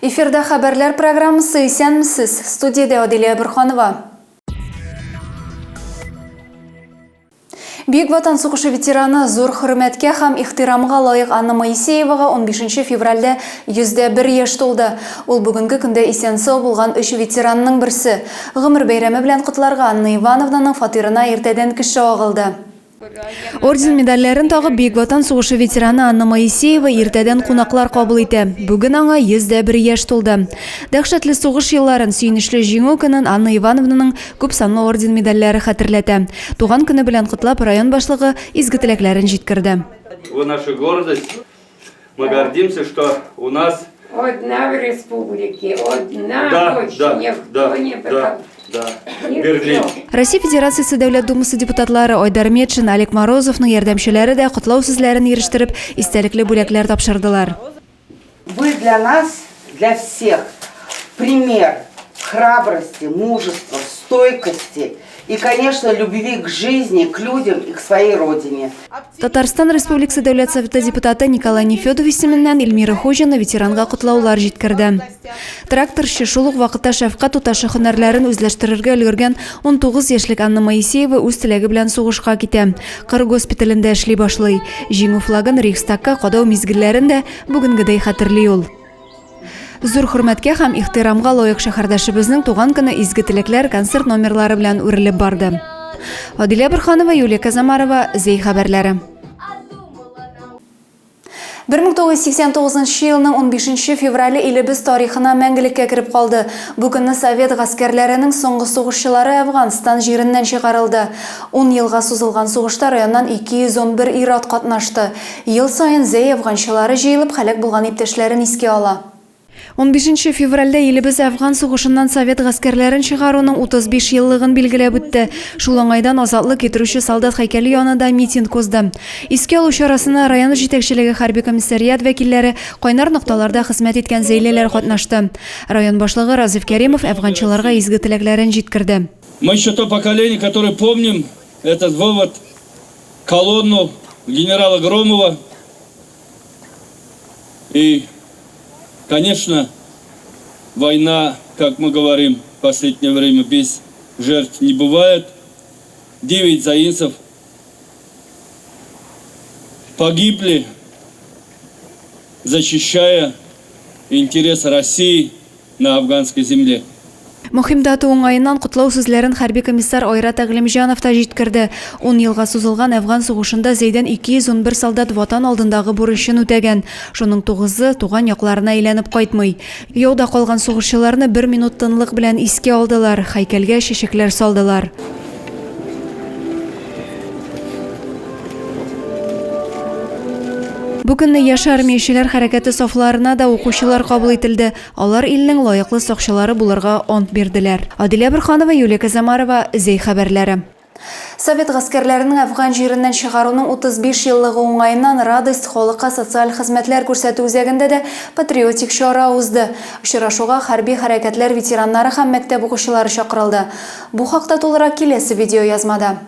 Эфирда хәбәрләр программасы Исәнмесез. Студиядә Адилә Борханова. Бөек Ватан сугышы ветераны, зур хөрмәткә һәм ихтирамга лаек Анна Моисеевага 15 февральдә 101 яшь тулды. Ул бүгенге көндә исән-сау булган өч ветеранның берсе. Гомер бәйрәме белән котларга Анна Ивановнаның фатирына иртәдән кеше агылды. Орден-медальләрен тагып, Бөек Ватан сугышы ветераны Анна Моисеева иртәдән кунаклар кабул итә. Бүген аңа 101 яшь тулды. Дәһшәтле сугыш елларын, сөенечле Җиңү көнен Анна Ивановнаның күп санлы орден-медальләре хәтерләтә. Туган көне белән котлап, район башлыгы изге теләкләрен җиткерде. Вы наша гордость. Мы гордимся, что у нас... Одна в республике, одна да, дочь, да, никто да, не да, да. Берлин. Россия Федерациясе Дәүләт Думасы депутатлары Айдар Метшин, Олег Морозовның ярдәмчеләре дә котлау сүзләрен ирештереп, истәлекле бүләкләр тапшырдылар. Вы для нас, для всех пример храбрости, мужества, стойкости и, конечно, любви к жизни, к людям и к своей родине. Татарстан Республикасы Дәүләт Советы депутаты Николай Нефедов исеменнән Эльмира Хуҗина ветеранга котлаулар җиткерде. Тракторчы, шул ук вакытта шәфкать туташы һөнәрләрен үзләштерергә өлгергән 19 яшьлек Анна Моисеева үз теләге белән сугышка китә. Кыр госпиталендә эшли башлый. Җиңү флагын Рейхстагка кадау мизгелләрен дә бүгенгедәй хәтерли ул. Зур хөрмәткә һәм ихтирамга лаек шәһәрдәшебезнең туган көне изге теләкләр, концерт номерлары белән үрелеп барды. Адилә Борханова, Юлия Казамарова, Зәй хәбәрләре. 1989 елның 15 феврале илебез тарихына мәңгелеккә кереп калды. Бу көнне совет гаскәрләренең соңгы сугышчылары Әфганстан җиреннән чыгарылды. Ун елга сузылган сугышта районнан 211 ир-ат катнашты. Ел саен Зәй әфганчылары җыелып, һәлак булган иптәшләрен искә ала. Унбишенче февральдә илебез Әфган сугышыннан совет гаскәрләрен чыгаруның 35 еллыгын билгеләп үтте. Шул уңайдан Азатлык китерүче солдат һәйкәле янында митинг узды. Искә алу чарасына район җитәкчелеге, хәрби комиссариат вәкилләре, кайнар нокталарда хезмәт иткән зәйлеләр катнашты. Район башлыгы Разиф Кәримов әфганчыларга изге теләкләрен җиткерде. Мы еще то поколение, которое помним этот вывод, колонну генерала Громова. И, конечно, война, как мы говорим в последнее время, без жертв не бывает. Девять заинцев погибли, защищая интересы России на афганской земле. Мөһим дата уңаеннан котлау сүзләрен хәрби комиссар Айрат Әгълимҗанов та җиткерде. Ун елга сузылган Әфган сугышында Зәйдән 211 солдат Ватан алдындагы бурычын үтәгән. Шуның тугызы туган якларына әйләнеп кайтмый. Яуда калган сугышчыларны бер минут тынлык белән искә алдылар, һәйкәлгә чәчәкләр салдылар. Бу көнне Яшь армиячеләр хәрәкәте сафларына да укучылар кабул ителде. Алар илнең лаеклы сакчылары булырга ант бирделәр. Адилә Борханова, Юлия Казамарова, Зәй хәбәрләре. Совет гаскәрләренең Әфган җиреннән чыгаруның 35 еллыгы уңаеннан Радость халыкка социаль хезмәтләр күрсәтү үзәгендә дә патриотик чара узды. Очрашуга хәрби хәрәкәтләр ветераннары һәм мәктәп укучылары чакырылды. Бу хакта тулырак киләсе видеоязмада.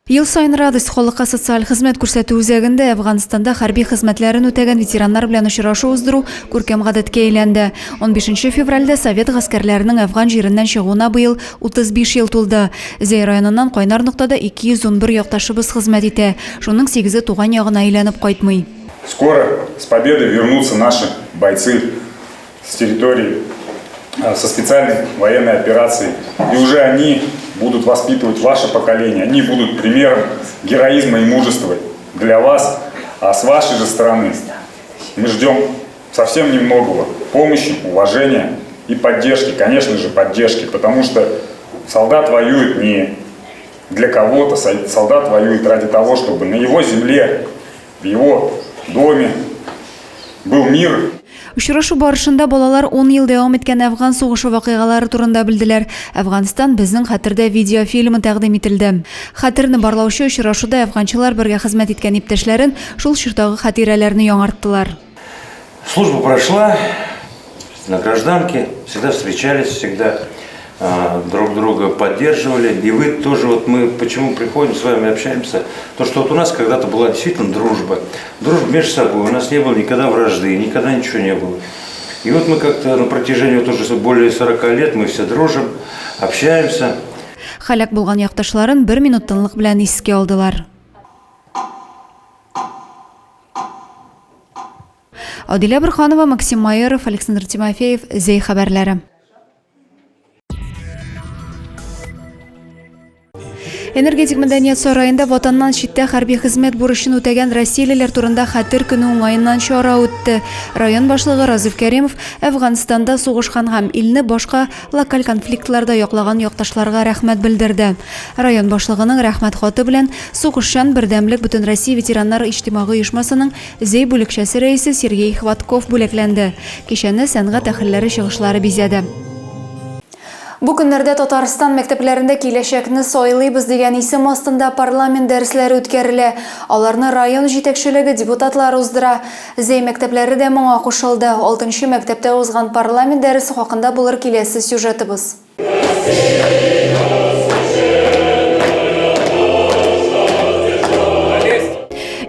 Ел саен Радость халыкка социаль хезмәт күрсәтү үзәгендә Әфганстанда хәрби хезмәтләрен үтәгән ветераннар белән очрашу уздыру күркәм гадәткә әйләнде. Унбишенче февральдә совет гаскәрләренең Әфган җиреннән чыгуына быел 35 ел тулды. Зәй районыннан кайнар ноктада 211 якташыбыз хезмәт итә. Шуның сигезе туган ягына әйләнеп кайтмый. Скоро с победой вернутся наши бойцы с территории со специальной военной операции. И уже они будут воспитывать ваше поколение, они будут примером героизма и мужества для вас. А с вашей же стороны мы ждем совсем немногого. Помощи, уважения и поддержки, конечно же, поддержки, потому что солдат воюет не для кого-то, солдат воюет ради того, чтобы на его земле, в его доме был мир. Очрашу барышында балалар ун ел дәвам иткән Әфган сугышы вакыйгалары турында белделәр. Әфганстан, безнең хәтердә видеофильмы тәкъдим ителде. Хәтерне барлаучы очрашуда әфганчылар бергә хезмәт иткән иптәшләрен, шул чордагы хатирәләрне яңарттылар. Служба прошла на гражданке, всегда встречались, всегда друг друга поддерживали. И вы тоже, вот мы почему приходим с вами, общаемся, то что вот у нас когда-то была действительно дружба. Дружба между собой, у нас не было никогда вражды, никогда ничего не было. И вот мы как-то на протяжении вот уже более 40 лет мы все дружим, общаемся. Һәлак булган якташларын бер минут тынлык белән искә алдылар. Адилә Борһанова, Максим Майоров, Александр Тимофеев, Зәй хәбәрләре. Энергетик мәдәният сараенда ватаннан читтә хәрби хезмәт бурычын үтәгән россиялеләр турында хәтер көне уңаеннан чара үтте. Район башлыгы Разиф Кәримов Әфганстанда сугышкан һәм илне башка локаль конфликтларда яклаган якташларга рәхмәт белдерде. Район башлыгының рәхмәт хаты белән Сугышчан бердәмлек Бөтенроссия ветераннар иҗтимагый оешмасының Зәй бүлекчәсе рәисе Сергей Хватков бүләкләнде. Кичәне сәнгать әһелләре чыгышлары бизәде. Бу көннәрдә Татарстан мәктәпләрендә Киләчәкне сайлыйбыз дигән исем астында парламент дәресләре үткәрелә. Аларны район җитәкчелеге, депутатлар уздыра. Зәй мәктәпләре дә моңа кушылды. Алтынчы мәктәптә узган парламент дәресе хакында булыр киләсе сюжетыбыз.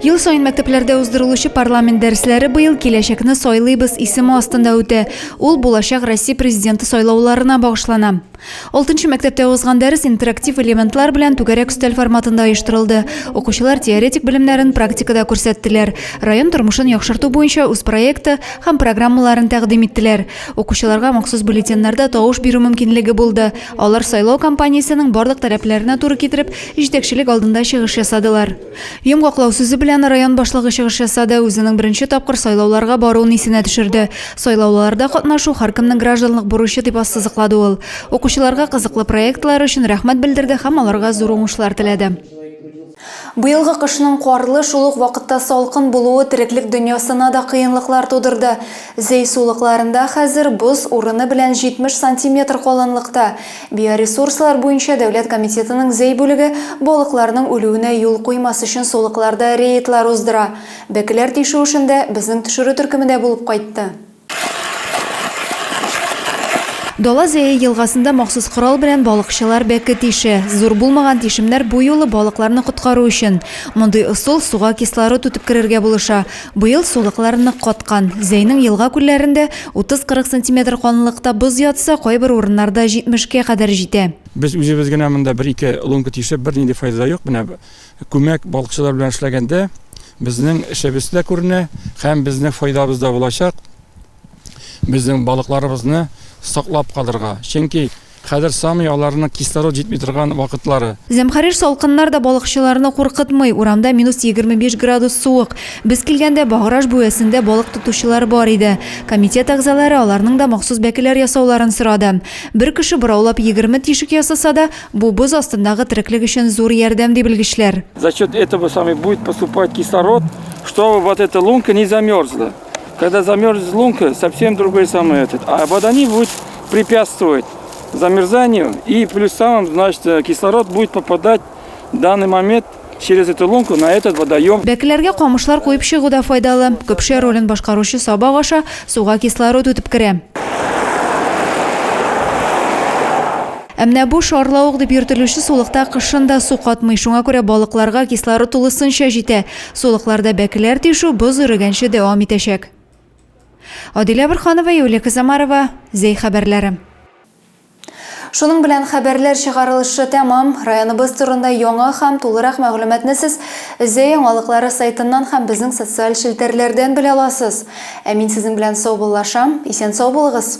Ел саен мәктәпләрдә уздырылучы парламент дәресләре быел Киләчәкне сайлыйбыз исеме астында үтә. Ул булачак Россия Президенты сайлауларына багышлана. Алтынчы мәктәптә узган дәрес интерактив элементлар белән түгәрәк өстәл форматында оештырылды. Укучылар теоретик белемнәрен практикада күрсәттеләр. Район тормышын яхшырту буенча үз проекты һәм программаларын тәкъдим иттеләр. Укучыларга махсус бюллетеньнәрдә тавыш бирү мөмкинлеге булды. Алар сайлау кампаниясенең барлык таләпләренә туры китереп, җитәкчелек алдында чыгыш ясадылар. Йомгаклау сүзе белән район башлыгы чыгыш ясады, үзенең беренче тапкыр сайлауларга баруын исенә төшерде. Сайлауларда катнашу һәркемнең гражданлык бурычы, дип ассызыклады ул. Укучыларга кызыклы проектлары өчен рәхмәт белдерде һәм аларга зур уңышлар теләде. Быелгы кышның карлы, шул ук вакытта салкын булуы тереклек дөньясына да кыенлыклар тудырды. Зәй сулыкларында хәзер боз урыны белән 70 сантиметр калынлыкта. Биоресурслар буенча дәүләт комитетының Зәй бүлеге балыкларның үлүенә юл куймас өчен сулыкларда рейдлар уздыра. Бәкеләр тишү эшендә безнең төшерү төркеме дә булып кайтты. Дала Зәе елгасында махсус корал белән балыкчылар бәке тишә. Зур булмаган тишемнәр бу юлы балыкларны коткару өчен. Мондый ысул суга кислород үтеп керергә булыша. Быел сулыклар нык каткан. Зәйнең елга-күлләрендә 30-40 сантиметр калынлыкта боз ятса, кайбер урыннарда 70 кә кадәр җитә. Без үзебез генә монда бер-ике лунка тишеп, бернинди файда да юк. Менә Күмәк балыкчылар белән эшләгәндә безнең эшебез дә күренә һәм безнең файдабыз да булачак. Безнең балыкларыбызны саклап калырга. Чөнки хәзер самый аларның кислород җитми торган вакытлары. Зәмхәрир салкыннар да балыкчыларны куркытмый. Урамда минус 25 градус суык. Без килгәндә Баграж буясендә балык тотучылар бар иде. Комитет әгъзалары аларның да махсус бәкеләр ясауларын сорады. Бер кеше бораулап 20 тишек ясаса да, Бу боз астындагы тереклек өчен зур ярдәм, ди белгечләр. За счет этого самое будет поступать кислород, чтобы вот эта лунка не замерзла. Когда замерзнет лунка, совсем другой самый этот. А вода не будет препятствовать замерзанию, и плюс самым, значит, кислород будет попадать в данный момент через эту лунку на этот водоем. Бәкеләргә камышлар куеп чыгу да файдалы. Көпшә ролен башкаручы сабак аша суга кислород үтеп керә. Ә менә бу шарлавык дип йөртелүче сулыкта кышын да су катмый, шуңа күрә балыкларга кислород тулысынча җитә. Сулыкларда бәкеләр тишү боз эрегәнче дәвам итәчәк. Адилә Борһанова, Юлия Казамарова, Зәй хәбәрләре. Шуның белән хәбәрләр чыгарылышы тәмам. Районыбыз турында яңа һәм тулырак мәгълүматны сез Зәй яңалыклары сайтыннан һәм безнең социаль челтәрләрдән белә аласыз. Ә мин сезнең белән саубуллашам. Исән-сау булыгыз!